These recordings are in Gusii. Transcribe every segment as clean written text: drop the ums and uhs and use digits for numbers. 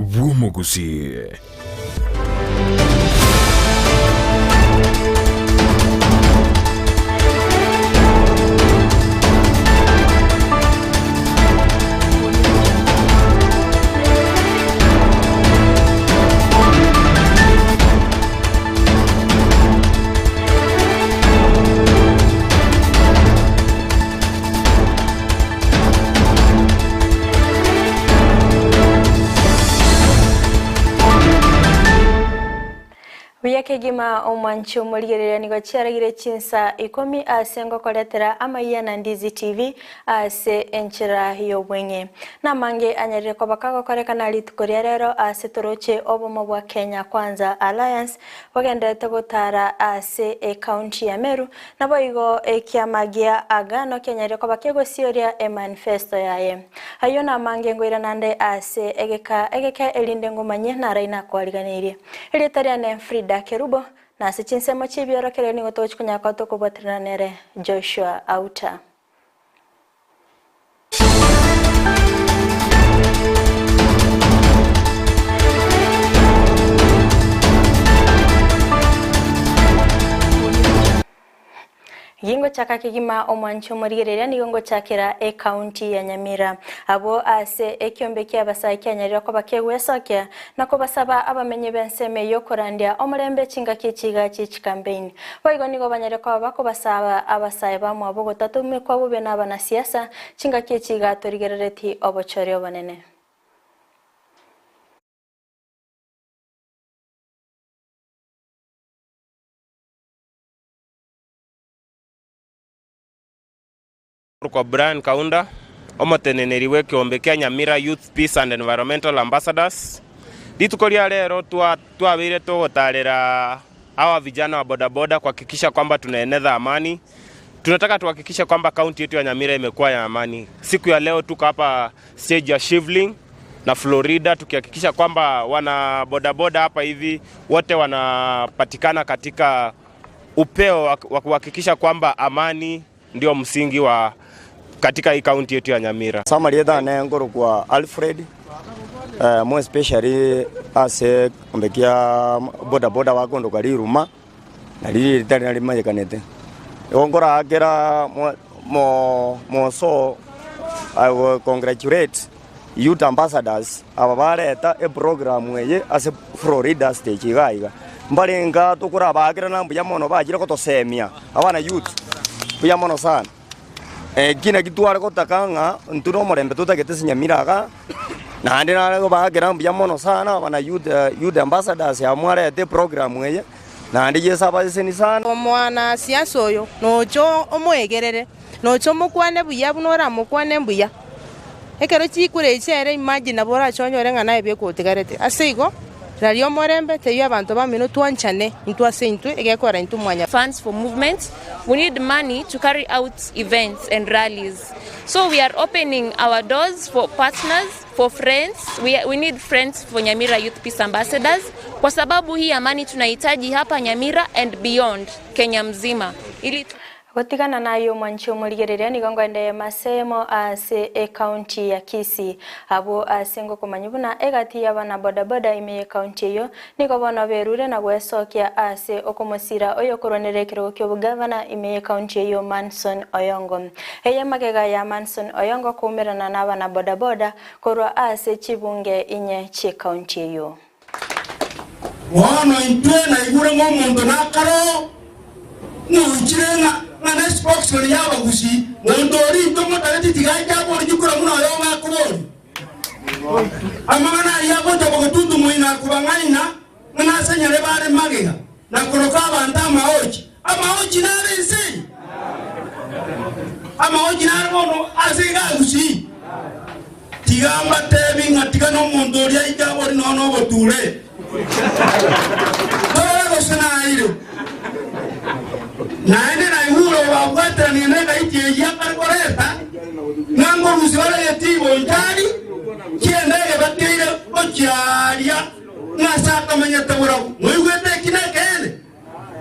bw'omogusii. Buya kegima omwanchi omorigereria nigo chiaragire chinsa ikomi ase ngokoretera amayia na Ndizi TV ase enchera y'obweng'e. Namange anyarire koba kagokorekana rituko ria rero ase toroche obomo bwa Kenya Kwanza Alliance bogendererete gotara ase ecounty ya Meru Naboigo ekiama gia Agano kianyarire koba kegosioria emanifesto yaye. Ayio namange ngoirana nde ase egeka egeke erinde ngomanyie narai nakwariganeirie. Erieta riane Frida Kerubo, na ase chinsemo chi'ebiorokererio nigo togochia konyara koba tokobwaterana nere Joshua Auta. Gingochaka kegima omwanchi omorigereria nigo ngochakera ecounty ya Nyamira. Abwo ase ekiombe ki'abasae kianyarire koba kegwesokia na kobasaba abamenyi b'ensemo eyio korandia omorembe chingaki echiga chie chikampeini. Boigo nigo banyare koba bakobasaba abasae bamwabo gotatomekwa bobe nabanasiasa, chingaki echi iga torigerereti obochori obonene. Korwa Brian Kaunda, omoteneneri bw'ekeombe kia Nyamira Youth Peace and Environmental Ambassadors, Rituko ria rero twabeire togotarera hawa vijana wa bodaboda kuhakikisha kwamba tunaeneza amani. Tunataka tuhakikishe kwamba kaunti yetu ya Nyamira imekuwa ya amani. Siku ya leo tuko hapa stage ya Shivling na Florida tukihakikisha kwamba wana bodaboda hapa hivi wote wanapatikana katika upeo wa kuhakikisha kwamba amani ndio msingi wa katika hii kaunti yetu ya Nyamira. Ase amarieta ane nkorokwa Alfred, more especially ase ekeombe kia boda boda bakondoka riruma, nario ritari narimanyekanete. Igo nkoraakera mo mo moso I will congratulate youth ambassadors aba bareta eprogram eye ase Florida stage iga iga. Mbarenge tokorabaakera mbuya mono bachire gotosemia abana youth mbuya mono sana. Eki naki tware gotaka ng'a intwe nomorembe totagete ase Nyamira igaa, naende nare kobaakera mbuya mono sana abana youth youth ambassadors aba mwarete eprogram eye, naende Yeso abasesenie sana. Omwana siasa oyo nocha omoegerere, nocha omokwane buya buna oramokwane mbuya. Ekero chikura echi ere imagine nabo orache onyore ng'a naye bweka otigarete. Ase igo, raria omorembe, tebia abanto bamino twanchane intwe ase intwe, egekora intwe mwanya. Funds for movement, we need money to carry out events and rallies so we are opening our doors for partners, for friends, we, we need friends for Nyamira Youth Peace Ambassadors kwa sababu hii amani tunahitaji hapa Nyamira and beyond Kenya mzima ili Gotigana nayio omwanchi omorigereria nigo ngoendeeye masemo ase ecounty ya Kisii. Abwo ase ngokomanywa buna egati y'abana bodaboda ime y'ecounty eyio nigo bono berure na gwesokia ase okomosira oyokorwanerera ekerogo ki'obogavana ime y'ecounty eyio Manson Oyongo. Eye magega ya Manson Oyongo koumerana n'abana bodaboda korwa ase chibunge inye chi'ecounty eyio. Bono intwe naigure ng'a omonto nakare oo, ng'a oichire ng'a ng'a ne spokesman y'abagusii, monto oria intwe motageti tiga ache abori chikura buna oyongo akoboria. Amang'ana ayio agocha gogotuntu moino akobang'aina ng'a nase nyarebe are magega na koroka abanto amaochi. Amaochi nare ense eye? Amaochi nare bono ase iga Gusii? Tiga mbatebi ng'a tiga nomonto oria aike abori nonya noboture. Torore gose naire. Naende naigure obabwateranie negaiti eyio akare koreta, ng'a ngorusia bare egetii bonchari ki'endege bateire gochia aaria, ng'a ase akamenyete borabu. Moigwete eki nekeene?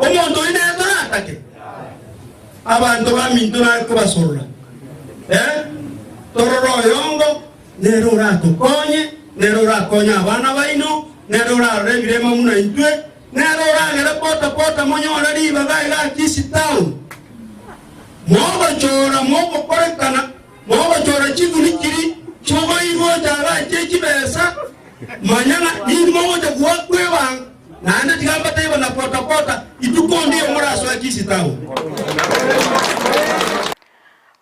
Omonto oyio nere toratake? Abanto baminto nare kobasorora, eh, torore oyongo nere oratokonye. nere orakonye abana baino, nere orarore ebirema buna intwe, nere oragere pota-pota monyore ribaga iga Kisii Town. Mogochora mogokorekana, mogochora chiguni chiri chiogoirwa ocha agache chibesa, manya ng'a ninki mogocha goakwa ebanga, naende tiga mbatebie na pota-pota, ituko ndiyo morasoe Kisii Town.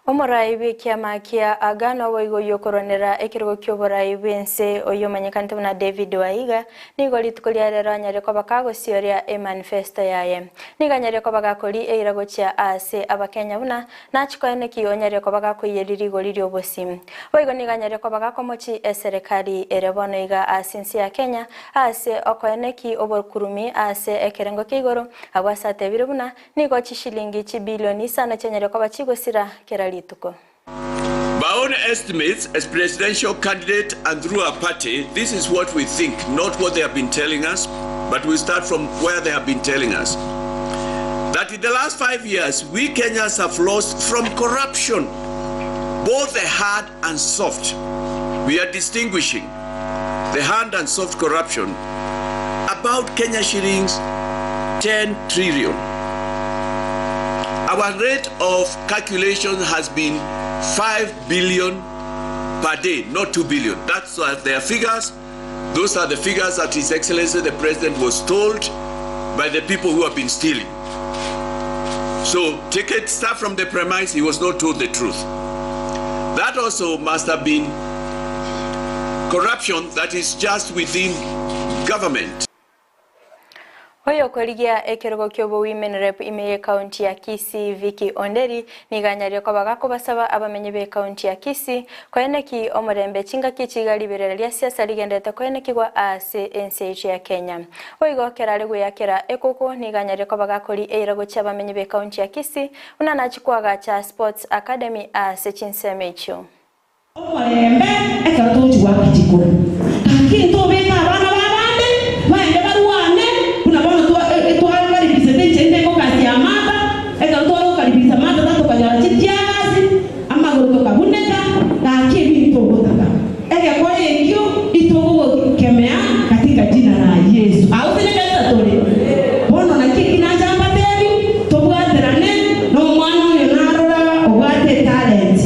Omorai bw'ekiama kia Agano boigo oyio okorwanera ekerogo ki'oborai bw'ense oyio omanyekanete buna David Waiga, nigo rituko ria rero anyare koba kagosioria emanifesto yaye. Nigo anyare koba gakori eira gochia aase Abakenya buna nachie koeneki onyare koba gakoiyeria rigori ri'obosi. Boigo nigo anyare koba gakomochi eserekari ere bono iga ase ense ya Kenya ase okoeneki obokurumi ase ekerengo kia igoro, abwo ase atebire buna Nigo chishilingi chibilioni isano chianyare koba chigosira kera rituko. By own estimates, as presidential candidate and through our party, this is what we think, not what they have been telling us, but we start from where they have been telling us. That in the last 5 years, we Kenyans have lost from corruption, both the hard and soft. We are distinguishing the hard and soft corruption about Kenya shillings 10 trillion. Our rate of calculation has been 5 billion per day, not 2 billion. That's their figures. Those are the figures that His Excellency the President was told by the people who have been stealing. So take it, start from the premise he was not told the truth. That also must have been corruption that is just within government. Oyokorigia ekerogo ki'obowomen rep ime y'ekaunti ya Kisii Vicky Onderi nigo anyarie koba gakobasaba abamenyi b'ekaunti ya Kisii koeneki omorembe chingaki chiga riberera ria siasa rigenderete koenekigwa ase ense yaito ya Kenya. Boigo kerare goyakera ekoko nigo anyarie koba gakori eira gochia abamenyi b'ekaunti ya Kisii buna nachie koagacha Sports Academy ase chinsemo echio. Omorembe ekero togochia goaka chikura. Gaki ntobeke abana b'abande baende barwane, buna bono twakaribisete inche inde ngokasi ya Martha, ekero tware gokaribisa Martha tatokanyora chitiagasi, amagoro tokabuneka, gaki ebi ntogotaka. Egekora ekio itogogokemea katika jina la Yesu. Agwo ase nekanisa tore. Bono naki eki nacha mbatebi, tobwaterane nomwana oyo narora obwate etalent.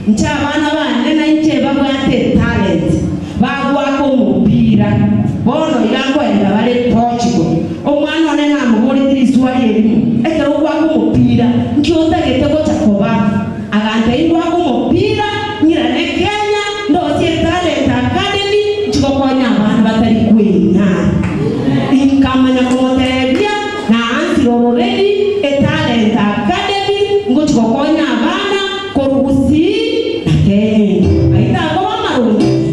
Inche abana bane nainche babwate etalenti, bagoaka omopira. Bono iga nkoenda bare Portugal. Omwana one namoboretie riswali erimo, Ekero ogoaka omopira, nki otagete gocha koba? Agantebia, Ngoaka omopira, ng'irane Kenya, ndosie etalent academy, nchi gokonya abana batari kweng'ana. Inkamanya komotebia, Naansire already, etalent academy, ngochi gokonya abana, Korwa gusii na Kenya aye takoba amaronge.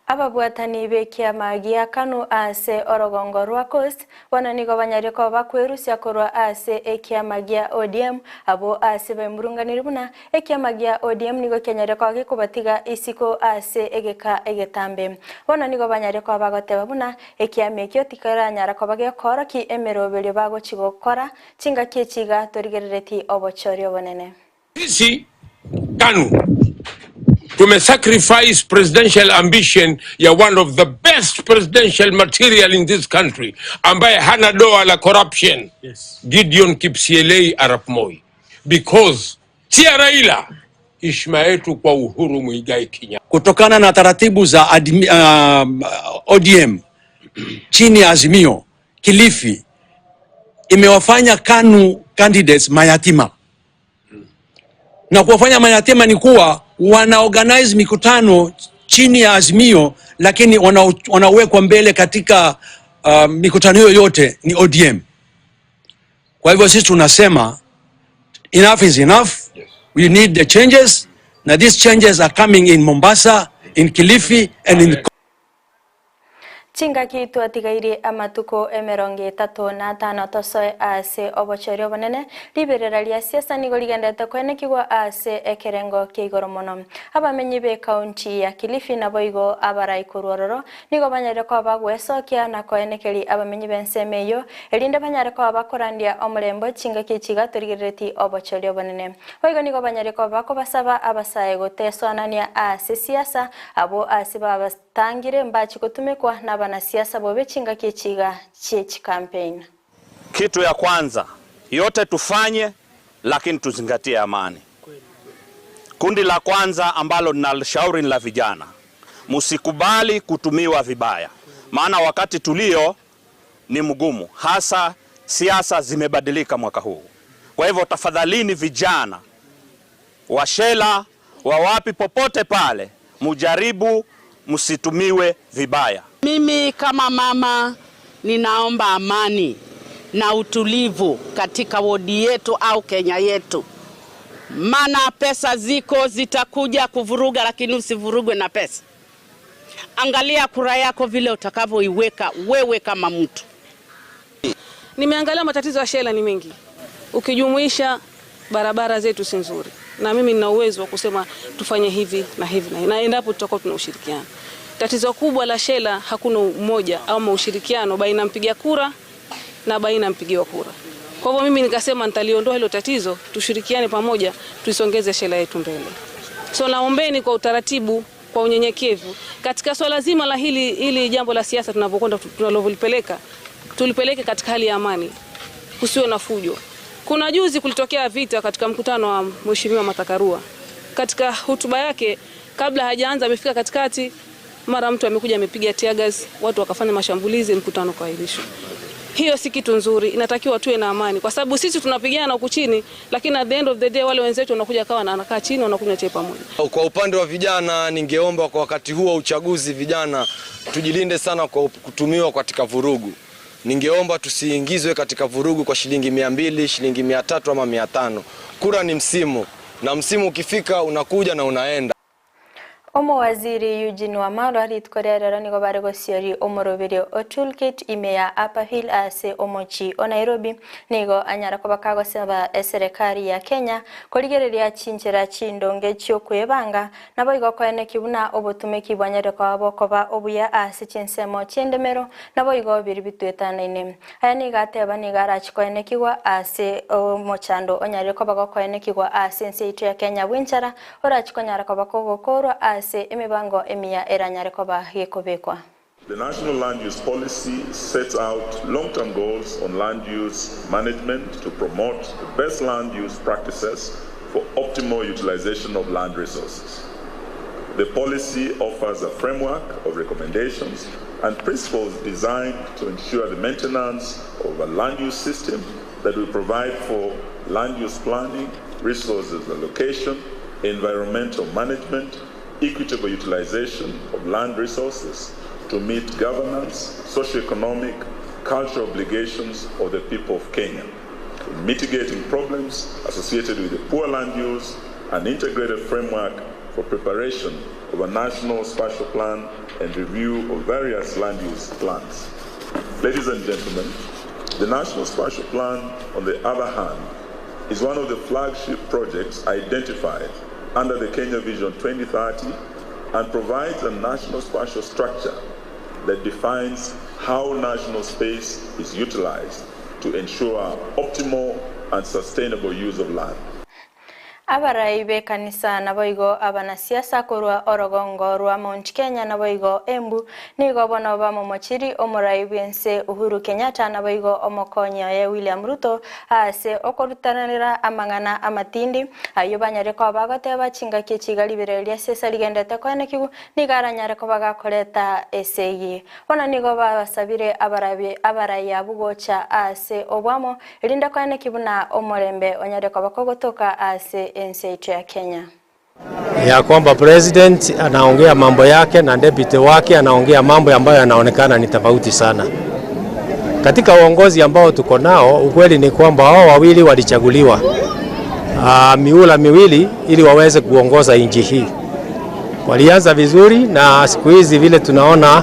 Ababwatani b'ekiama gia Kanu ase orogongo rwa Coast bono nigo banyarie koba bakwerusia korwa ase ekiama gia ODM abwo ase baimurunganirie buna ekiama gia ODM nigo kianyarie koba gekobatiga isiko ase egeka egetambe. Bono nigo banyarie koba bagoteba buna ekiama ekio tikeranyara koba gekoorokia emeroberio bagochi gokora chingaki echi iga torigerereti obochori obonene. Sisi Kanu tume sacrifice presidential ambition ya one of the best presidential material in this country ambaye hana doa la corruption yes. Gideon Kipsielei Arap Moi because tia Raila heshima yetu kwa Uhuru Muigai Kenyatta. Kutokana na taratibu za admi, ODM chini ya Azimio Kilifi imewafanya KANU candidates mayatima na kuwafanya mayatima ni kuwa wana organize mikutano chini ya Azimio, lakini wanawekwa mbele katika mikutano hiyo yote ni ODM. Kwa hivyo sisi tunasema enough is enough. We need the changes. Now these changes are coming in Mombasa, in Kilifi and in Chingaki twatigairie amatuko emerongo etato na atano tosoe ase obochori obonene, riberera ria siasa nigo rigenderete koenekigwa ase ekerengo kia igoro mono. Abamenyi b'ekaunti ya Kilifi naboigo abarai korwa ororo nigo banyarire koba bagwesokia na koenekeria abamenyi b'ensemo eyio, erinde banyare koba bakorandia omorembo chingaki echi iga torigerereti obochori obonene. Boigo nigo banyarire koba bakobasaba abasae gotesoanania ase siasa abwo ase Tangire mbachi gotumekwa nabanasiasa bobe chingaki echi iga chie chicampaign. Kitu ya kwanza yote tufanye, lakini tuzingatie amani. Kundi la kwanza ambalo ninalishauri ni la vijana, msikubali kutumiwa vibaya, maana wakati tulio ni mgumu, hasa siasa zimebadilika mwaka huu. Kwa hivyo tafadhalini, vijana wa Shela wa wapi popote pale, mujaribu msitumiwe vibaya. Mimi kama mama ninaomba amani na utulivu katika wodi yetu au Kenya yetu, maana pesa ziko zitakuja kuvuruga, lakini usivurugwe na pesa. Angalia kura yako vile utakavyoiweka wewe kama mtu. Nimeangalia matatizo ya Shela ni mengi, ukijumuisha barabara zetu si nzuri, na mimi nina uwezo wa kusema tufanye hivi na hivi na hivi, na endapo tutakuwa tuna ushirikiano. Tatizo kubwa la Shela hakuna umoja au ushirikiano baina mpiga kura na baina mpigiwa kura. Kwa hivyo mimi nikasema nitaliondoa hilo tatizo, tushirikiane pamoja, tuisongeze Shela yetu mbele. So naombeni kwa utaratibu, kwa unyenyekevu katika swala zima la hili, hili jambo la siasa tunavyokwenda tunalovilipeleka, tulipeleke katika hali ya amani, kusiwe na fujo. Kuna juzi kulitokea vita katika mkutano wa Mheshimiwa Martha Karua. Katika hotuba yake kabla hajaanza amefika katikati, mara mtu amekuja amepiga tear gas, watu wakafanya mashambulizi, mkutano ukaahirishwa. Hiyo si kitu nzuri, inatakiwa tuwe na amani, kwa sababu sisi tunapigana huku chini, lakini at the end of the day wale wenzetu wanakuja kawa na wanakaa chini wanakunywa chai pamoja. Kwa upande wa vijana, ningeomba kwa wakati huu wa uchaguzi, vijana tujilinde sana kwa kutumiwa katika vurugu. Ningeomba tusiingizwe katika vurugu kwa shilingi 200, shilingi 300 ama 500. Kura ni msimu na msimu ukifika unakuja na unaenda. Omowaziri Eugene Wamalwa rituko ria rero nigo bare gosiori omoroberio o Toolkit ime ya Upper Hill ase omochi o Nairobi. Nigo anyara koba kagosaba eserekari ya Kenya korigereria chinchera chindonge chiokwebanga Naboigo koeneki buna obotumeki bwanyare koba bokoba obuya ase chinsemo chi'endemero, naboigo biria bitwetanaine. Aya nigo ateba nigo arache koenekigwa ase omochando onyarire koba gokoenekigwa ase ense yaito ya Kenya bw'enchara, orache konyara koba kogokorwa ase emebango emiya eranyare koba gekobekwa. The National Land Use Policy sets out long-term goals on land use management to promote the best land use practices for optimal utilization of land resources. The policy offers a framework of recommendations and principles designed to ensure the maintenance of a land use system that will provide for land use planning, resources allocation, environmental management, equitable utilization of land resources to meet governance, socioeconomic, cultural obligations of the people of Kenya, in mitigating problems associated with the poor land use, an integrated framework for preparation of a national spatial plan and review of various land use plans. Ladies and gentlemen, the National Spatial Plan, on the other hand, is one of the flagship projects identified under the Kenya Vision 2030 and provides a national spatial structure that defines how national space is utilized to ensure optimal and sustainable use of land. Abarai b'ekanisa naboigo abanasiasa korwa orogongo rwa Mount Kenya naboigo Embu nigo bono bamomochiri omorai bw'ense Uhuru Kenyatta naboigo omokonyi oye William Ruto ase okorutananera amang'ana amatindi ayio banyare koba bagoteba chingaki echiga riberera ria sesa rigendete koenekigwa nigo aranyare koba gakoreta esegi. Bono nigo babasabire abarabi abarai abwo gocha ase obwamo Erinde koeneki buna omorembe onyare koba kogotoka ase ense yaito ya Kenya. Ya kwamba president anaongea mambo yake na deputy wake anaongea mambo ambayo yanaonekana ni tofauti sana. Katika uongozi ambao tuko nao, ukweli ni kwamba hao wawili walichaguliwa miula miwili ili waweze kuongoza nchi hii. Walianza vizuri na siku hizi vile tunaona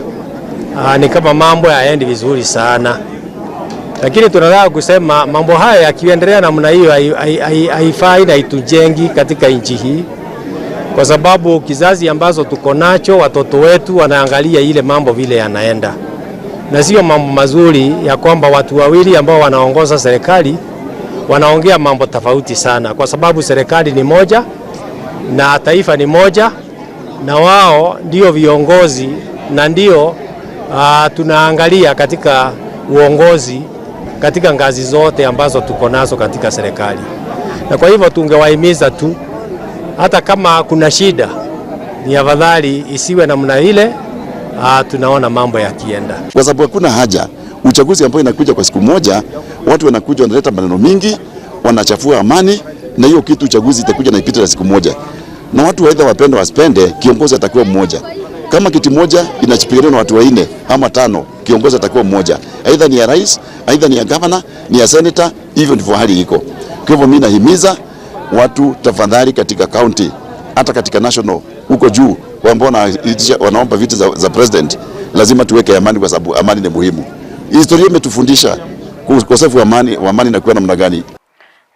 ni kama mambo hayaendi vizuri sana, lakini tunataka kusema mambo haya yakiendelea namna hiyo haifai na itujengi katika nchi hii, kwa sababu kizazi ambazo tuko nacho, watoto wetu wanaangalia ile mambo vile yanaenda, na sio mambo mazuri ya kwamba watu wawili ambao wanaongoza serikali wanaongea mambo tofauti sana, kwa sababu serikali ni moja na taifa ni moja, na wao ndio viongozi na ndio tunaangalia katika uongozi katika ngazi zote ambazo tuko nazo katika serikali. Na kwa hivyo tungewahimiza tu, hata kama kuna shida, ni afadhali isiwe namna ile. Tunaona mambo yakienda. Kwa sababu hakuna haja uchaguzi ambao inakuja kwa siku moja, watu wanakuja wanaleta maneno mingi, wanachafua amani, na hiyo kitu uchaguzi itakuja na ipite na siku moja, na watu aidha wapende wasipende, kiongozi atakuwa mmoja. Kama kiti moja inachipiganiwa na watu wanne ama tano, kiongozi atakuwa mmoja, aidha ni ya rais, aidha ni ya governor, ni ya senator. Hivyo ndivyo hali iko. Kwa hivyo mimi nahimiza watu tafadhali, katika county hata katika national huko juu, ambao wanaomba viti za president, lazima tuweke amani, kwa sababu amani ni muhimu. Historia imetufundisha ukosefu wa amani na kuwa namna gani.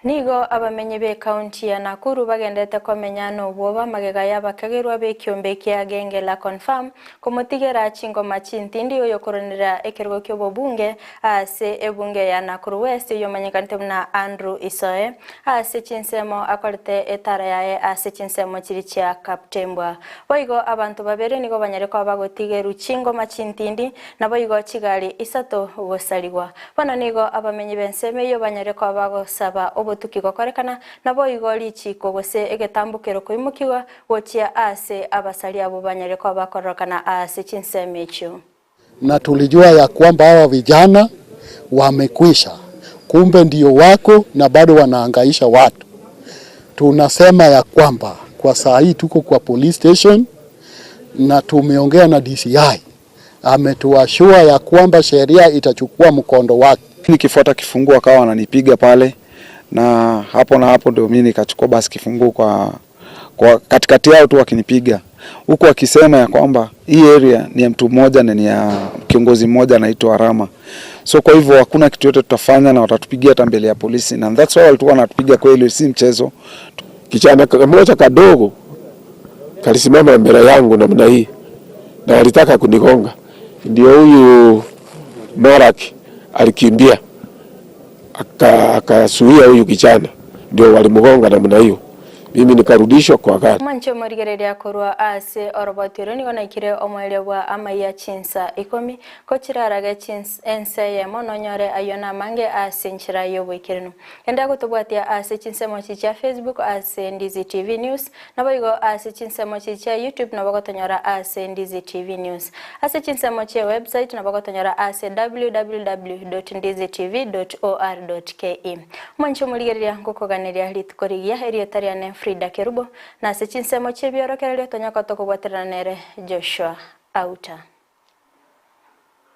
Nigo abamenyi be kaunti ya Nakuru bagendete komenya nobwoba magega y'abakagerwa b'ekiombe kia genge la Confirm komotigera chingoma chintindi oyo koronera ekerogo ky'obobunge ase ebunge ya Nakuru West yomanyekanete buna Andrew Isoe ase chinsemo akorete etara yaye ase chinsemo chiri chia Kaptembwa. Boigo abantu babere nigo banyare koba bagotigeru chingoma chintindi nabo igo chigari isato gosarigwa. Bono nigo abamenyi b'ensemo eyo banyare koba bagosaba obotuki gokorekana nabo igo richiko gose egetambukero koimokigwa gochia ase abasari abo banyare koba bakorokana ase chinsemo echio. Na tulijua ya kwamba hawa vijana wamekwisha, kumbe ndio wako na bado wanahangaisha watu. Tunasema ya kwamba kwa saa hii tuko kwa police station na tumeongea na DCI, ametuashua ya kwamba sheria itachukua mkondo wake. Nikifuata kifunguo akawa wananipiga pale, na hapo na hapo ndio mimi nikachukua basi kifunguo kwa katikati yao tu wakinipiga huku wakisema ya kwamba hii area ni ya mtu mmoja na ni ya kiongozi mmoja anaitwa Rama. So kwa hivyo hakuna kitu yote tutafanya na watatupigia hata mbele ya polisi, na that's why walikuwa wanatupiga kweli, si mchezo. Kijana mmoja kadogo kalisimama mbele yangu namna hii na walitaka kunigonga, ndio huyu Morak alikimbia akasuia huyu kijana, ndio walimgonga namna hiyo, mimi nikarudishwa kwa gari. Mwancho morigereria korwa ase orobotiro nigo naikire omwere bwa amaiya chinsa 10 kochirarage ense yemo nonyore ayo namange ase nchira y'oboikeranu. Enda gotobwatia ase chinsemo chia Facebook ase Ndizi TV News nabo igo ase chinsemo chia YouTube nabo gotonyora ase Ndizi TV News ase chinsemo chia website nabo gotonyora ase www.ndizitv.or.ke. Mwancho morigereria ngokoganeria rituko rigia erieta riane Frida Kerubo na ase chinsemo chi'ebiorokererio tonyaka tokobwaterana nere Joshua Auta.